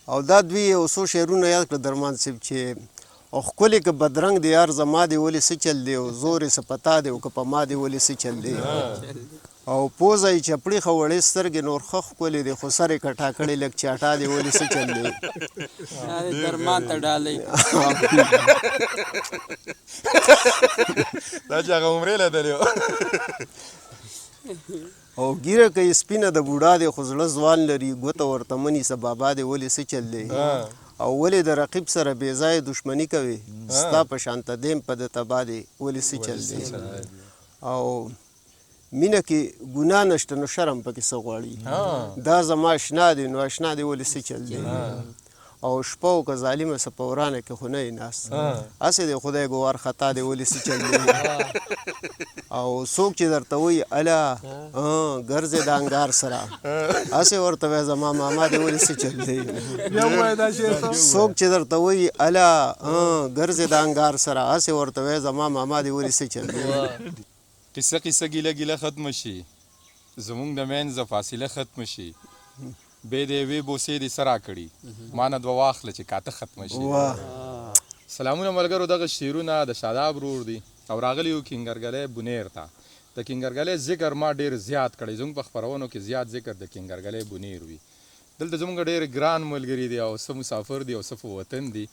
او دا دوی یو څو شعرونه یاد کړه درمان صاحب چې او ښکلی که بدرنګ دی یار زما دی ولې څه چل دی، او زور یې څه پتا دی او که په ما دی ولې څه چل دی، او پوزه یې چپړي ښه وړې سترګې نور ښه ښکلې دی، خو سر یې کټا کړی لږ چاټا دی ولې څه چل دی. درمان ته ډالۍ. دا چې هغه عمرې له تللی. او ږیره که یې سپینه د بوډا دی، خو زړه ځوان لري، ګوته ورته مه نیسه بابا دی ولې څه چل دی، او ولې د رقیب سره بې ځایه دښمني کوې، ستا په شان ته دیم په ده تباه دی ولې څه چل دی. او مینه کې ګناه نشته نو شرم پکې څه غواړي، دا زما اشنا دی نو اشنا دی ولې څه چل دی. او شپه او که ظالمه څه په ورانه کې خو نه یې ناست، هسې دی خدای ګوار خطا دی ولې څه چل دی. او څوک چې درته وایي اله ګرځې د انګار سره، هسې ورته وایه زما ماما دی ولې څه چل دی. څوک چې درته وایي اله ګرځې د انګار سره، هسې ورته وایه زما ماما دی ولې څه چل دی. قصه قصه ګیله ګیله ختمه شي، زمونږ د منځ فاصله ختمه شي، بې د یوې بوسې دې څه راکړي، ما نه دوه واخله چې کاته ختمه شي. سلامونه ملګرو، دغه شعرونه د شاداب ورور دي او راغلي یو کینګرګلی بونیر ته. د کینګرګلی ذکر ما ډېر زیات کړی، زموږ په خپرونو کې زیات ذکر د کینګرګلی بونیر وي. دلته زموږ ډېر ګران ملګري دي او څه مسافر دي او څه په وطن دي.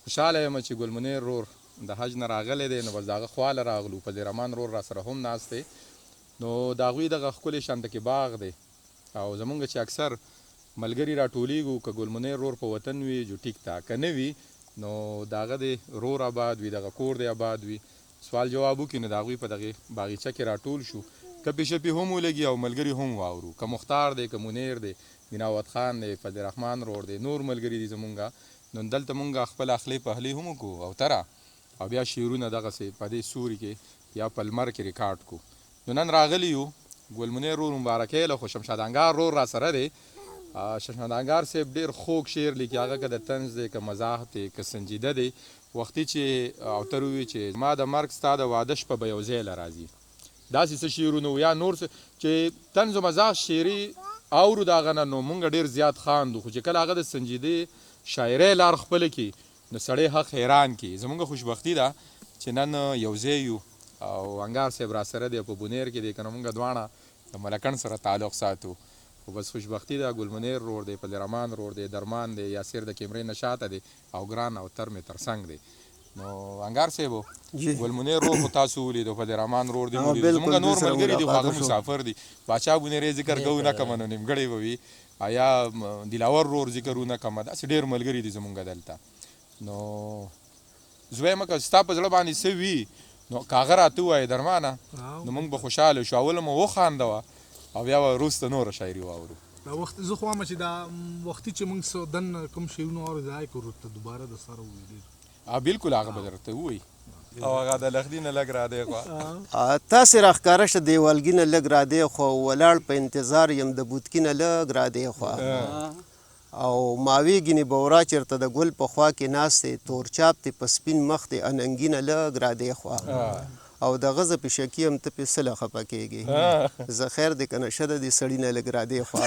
خوشحاله یم چې ګل منیر رور د حج نه راغلی دی، نو بس د هغه خواله راغلو. فضل الرحمن رور را سره هم ناست دی، نو د هغوی دغه ښکلی شانته کې باغ دی. او زمونږ چې اکثر ملګري راټولیږو، که ګل منیر رور په وطن وي جو ټیک ته، که نه وي نو د هغه دی رور آباد وي، دغه کور دی آباد وي، سوال جواب وکړي، نو د هغوی په دغې باغچه کې راټول شو، کپې شپې هم ولګي او ملګري هم واورو. که مختار دی، که منیر دی، دیناوت خان دی، فضل الرحمن رور دی، نور ملګري دي زمونږ. نو دلته مونږ خپل اخلې پهلې هم وکړو او تره، او بیا شعرونه دغسې په دې سوري کې یا په لمر کې ریکارډ کړو. نو نن راغلي یو ګل منیر رور مبارکۍ له، خو شمشاد انګار رور را سره دی. شمشاد انګار صاحب ډېر خوږ شعر لیکي، هغه که د طنز دی، که مزاح دی، که سنجیده دی. وختي چې او تر ووي چې ما د مرګ ستا د واده شپه به یو ځای له راځي، داسې څه شعرونه وو یا نور څه چې طنز و مزاح شعري اورو د هغه نه، نو مونږ ډېر زیات خاندو. خو چې کله هغه د سنجیدې شاعرۍ لار خپله کړي نو سړی حق حیران کړي. زمونږ خوشبختي ده چې نن یو ځای یو او انګار صاحب را سره دی، په بونیر کې دی، که نه مونږ دواړه د ملکڼ سره تعلق ساتو. خو بس خوشبختي ده، ګل منیر رور دی، فضل الرحمن رور دی، درمان دی، یاسر د کیمرې نه شاته دی او ګران او تر مې تر څنګ دی. نو انګار صاحب، ګل منیر رور خو تاسو ولیدو، فضل الرحمن رور دی ولیدو، زمونږ نور ملګري دي خو هغه مسافر دي. باچا بونیرې ذکر کوو نه کومه نو نیمګړی به وي، یا دلاور رور ذکر ونه کومه، داسې ډېر ملګري دي زمونږ دلته. نو زه وایم که ستا په زړه باندې څه وي نو که هغه راته ووایې درمانه، نو موږ به خوشحاله شو. اول مو وخاندوه او بیا به وروسته نوره شاعري واورو. دا وخت زه خو وایم چې دا وختي چې موږ څه دننه کوم شعرونه واورو، دا یې که ورته دوباره د سره ووایي ډېر. بالکل هغه به درته ووایي. او هغه د لښتي نه لږ را دی خوا. تاسې راښکاره شه دیوالګي نه لږ را دی خوا، ولاړ په انتظار یم د بوتکي نه لږ را دی خوا. او ماوې ګینې بورا چېرته د ګل په خوا کې ناست دی، تور چاپ دی په سپین مخ دی اننګي نه لږ را دی خوا. او د غزه په شکي هم ته پې څه خفه کېږې، زه خیر دی که نه شه د دې سړي نه لږ را دی خوا.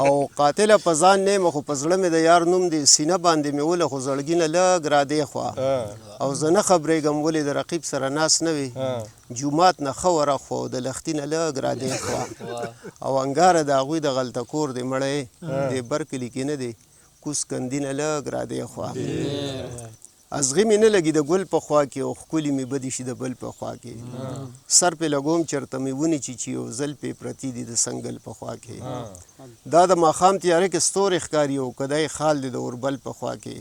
او قاتله په ځان نه یم خو په زړه مې د یار نوم دی، سینه باندې مې وله خو زړګي نه لږ را دی خوا. او زه نه خبرېږم ولې د رقیب سره ناست نه وې، جومات نه ښه ورخوا او د لښتي نه لږ را دی خوا. او انګاره د هغوی د غلطه کور دی مړی دی بر کلي کې نه دی، کوز کندي نه لږ را دی خوا. ازغي مې نه لګي د ګل په خوا کې او ښکلي مې بدې شي د بل په خوا کې، سر پې لګوم چېرته مې ونې چیچي او زلفې پرتې دي د سنګل په خوا کې. دا د ماښام تیاره کې ستوري ښکاري او که دا یې خال دی د اوربل په خوا کې.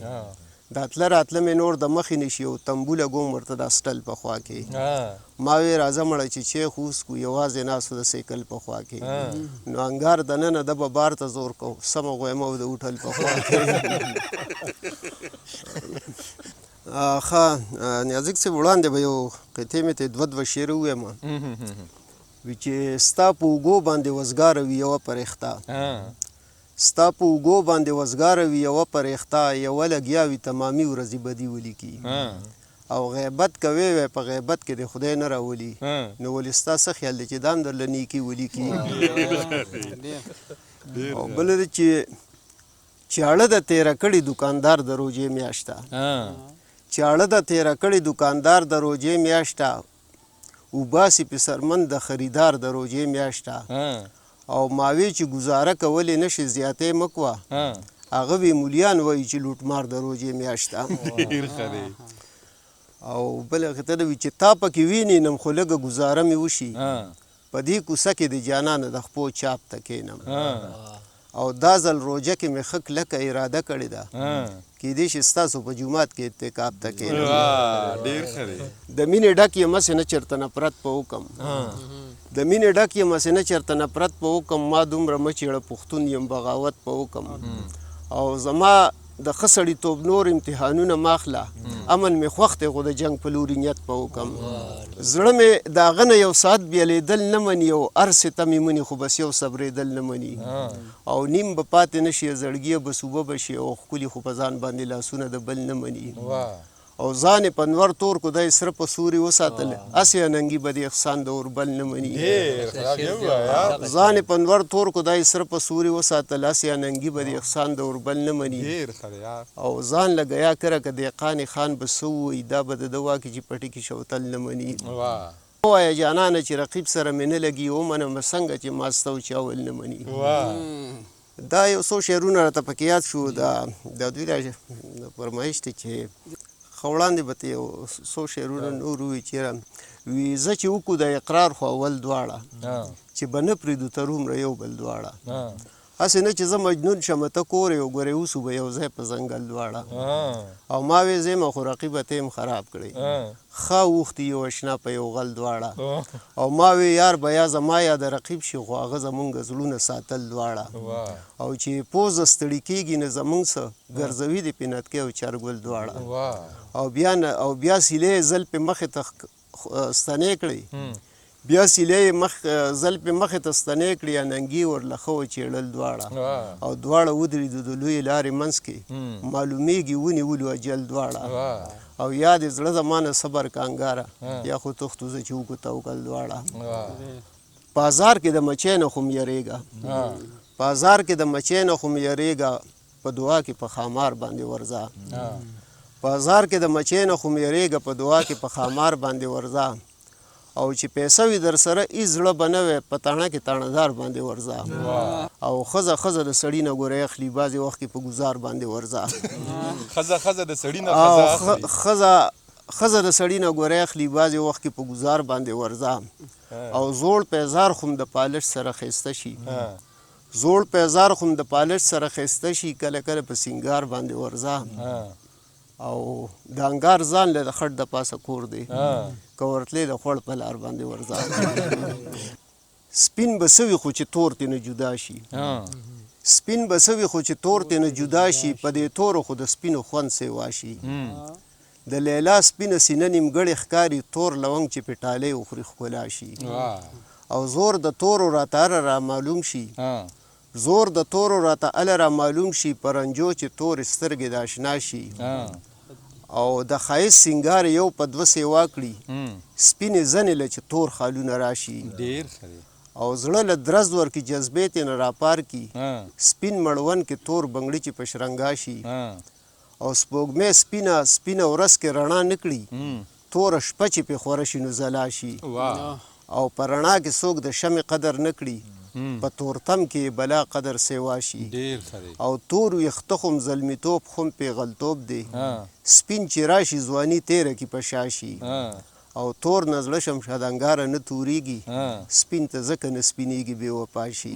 دا تله راتله مې نور د مخې نه شي او تنبو لګوم ورته دا سټل په خوا کې. ما وې راځه مړه چې چای خو وڅکو، یوازې ناست د سیکل په خوا کې. نو انګار دننه ده به بار ته زور کو، سمه غویمه او د هوټل په خوا کې. ښه نیازک صاحب، وړاندې به یو قطعې مې ته دوه دوه شعر ووایم. وي چې ستا په اوږو باندې وزګاره وي یوه پرښته، ستا په اوږو باندې وزګاره وي یوه پرښته، یوه لګیا وي تمامي ورځې بدي ولیکي. او غیبت کوې وی په غیبت کې د خدای نه راولي، نو ولې ستا څه خیال دی چې دا هم درله نیکي ولیکي. او بله دی چې چاړه د تیره کړي دکاندار د روژې میاشته، چاړه د تیره کړي دکاندار د روژې میاشته، وباسي په سرمن د خریدار د روژې میاشته. او ماوی چې ګزاره کولی نه شي زیاتې مه کوه، هغه وی مولیان وایي چې لوټمار د روژې میاشته. ډېر ښه دی. او بله خطه ده وي چې تا پکې ویني نم خو لږه ګزاره مې وشي، په دې کوڅه کې د جانانه د خپو چاپ ته کښېنم. او دا ځل روژه کې مې ښه کلکه اراده کړې ده، کېدای شي ستاسو په جومات کې اعتکاف ته کښېنم. ډېر ښه دی. د مینې ډک یم هسې نه چېرته نفرت په وکم، د مینې ډک یم هسې نه چېرته نفرت په وکم، ما دومره مه چېړه پښتون یم بغاوت په وکم. او زما د ښه سړیتوب نور امتحانونه مه اخله، امن مې خوښ دی خو د جنګ په لوري نیت په وکم. زړه مې د هغه نه یو ساعت بېلېدل نه مني، او هر څه ته مې مني خو بس یو صبرېدل نه مني. او نیم به پاتې نه شي، زړګیه به سوبه به شي، او ښکلي خو په ځان باندې لاسونه د بل نه مني. او ځان یې په نور تور کو دی سره په سوري وساتل، هسې اننګي به د احسان د اوربل نه مني. ځان یې په نور تور کو دی سره په سوري وساتل، هسې اننګي به د احسان د اوربل نه مني. او ځان له ګیا کره که دهقان خان به څه ووایي، دا به د ده واکي چې پټي کې شوتل نه مني. ووایه جانانه چې رقیب سره مې نه لګي، ومنم څنګه چې ما ستا او چاول نه مني. دا یو څو شعرونه راته پکې یاد شو. دا دوی را فرمایش دی چې ښه وړاندې به ته یو څو شعرونه نور ووایي چې وي زه چې وکړو د اقرار خو اول دواړه، چې به نه پرېږدو تر عمره یو بل دواړه، هسې نه چې زه مجنون شم ته کور یې وګورې اوسو به یو ځای په ځنګل دواړه. او ما وې زه یم خو رقیبه ته یې هم خراب کړې، ښه اوښتي یو اشنا په یو غل دواړه. او ما وې یار به یا زما یا د رقیب شي، خو هغه زمونږ زړونه ساتل دواړه. او چې پوزه ستړي کېږي نه زمونږ څه ګرځوي دې په نتکۍ او چرګل دواړه. او بیا سیلې یې ځل پې مخې ته ستنې کړې، بیا سیلې یې ځل پې مخې ته ستنې کړې، اننګي ورله ښه وچېړل دواړه. او دواړه ودرېدو د لویې لارې منځ کې، معلومېږي ونیولو اجل دواړه. او یا دې زړه زما نه صبر کانګاره، یا خو تښتو زه چې وکړو توکل دواړه. بازار کې د مچۍ نه خو م یریږه، بازار کې د مچۍ نه خو م یریږه، په دعا کې په ښامار باندې ورځه. بازار کې د مچۍ نه خو م یریږه، په دعا کې په ښامار باندې ورځه. او چې پیسه وي در سره هېڅ زړه به نه وی، په تاڼه کې تاڼهدار باندې ورځه. او ښځه ښځه د سړي نه ګورې اخلي، بعضې وخت کې په ګزار باندې ورځه. ښځه ښځه د سړي نه ښځه اخلي، ښځه د سړي نه ګورې اخلي، بعضې وخت کې په ګزار باندې ورځه. او زوړ پیزار خو هم د پالش سره ښایسته شي، زوړ پیزار خو هم د پالش سره ښایسته شي، کله کله په سینګار باندې ورځه. او د انګار ځان له د خټ د پاسه کور دی، که ورتلې د خوړ په لار باندې ورځه. سپین به څه وي خو چې تور ترې نه جدا شي، سپین به څه وي خو چې تور ترې نه جدا شي، په دې تورو خو د سپینو خوند سیوا شي. د لیلا سپینه سینه نیمګړې ښکاري، تور لونګ چې پې ټالۍ وخوري ښکلا شي. او زور د تورو راته هره را معلوم شي، زور د تورو راته اله را معلوم شي، په رنجو چې تورې سترګې د اشنا شي. او د ښایست سینګار یو په دوه سیوا کړي، سپینې زنې له چې تور خالونه راشي. او زړه له درز ورکړي جذبې ترې نه راپار کړي، سپین مړوند کې تور بنګړي چې په شرنګا شي. او سپوږمۍ سپینه سپینه ورځ کې رڼا نه کړي، توره شپه چې پې خوره شي نو ځلا شي. او په رڼا کې څوک د شمې قدر نه کړي، په تورتم کې یې بلا قدر سیوا شي. او تور ویښته خو هم زلمیتوب خو هم پیغلتوب دی، سپین چې راشي ځواني تیره کې په شا شي. او تور نه زړه شم شادنګاره نه توریږي، سپین ته ځکه نه سپینیږي بې وفا شي.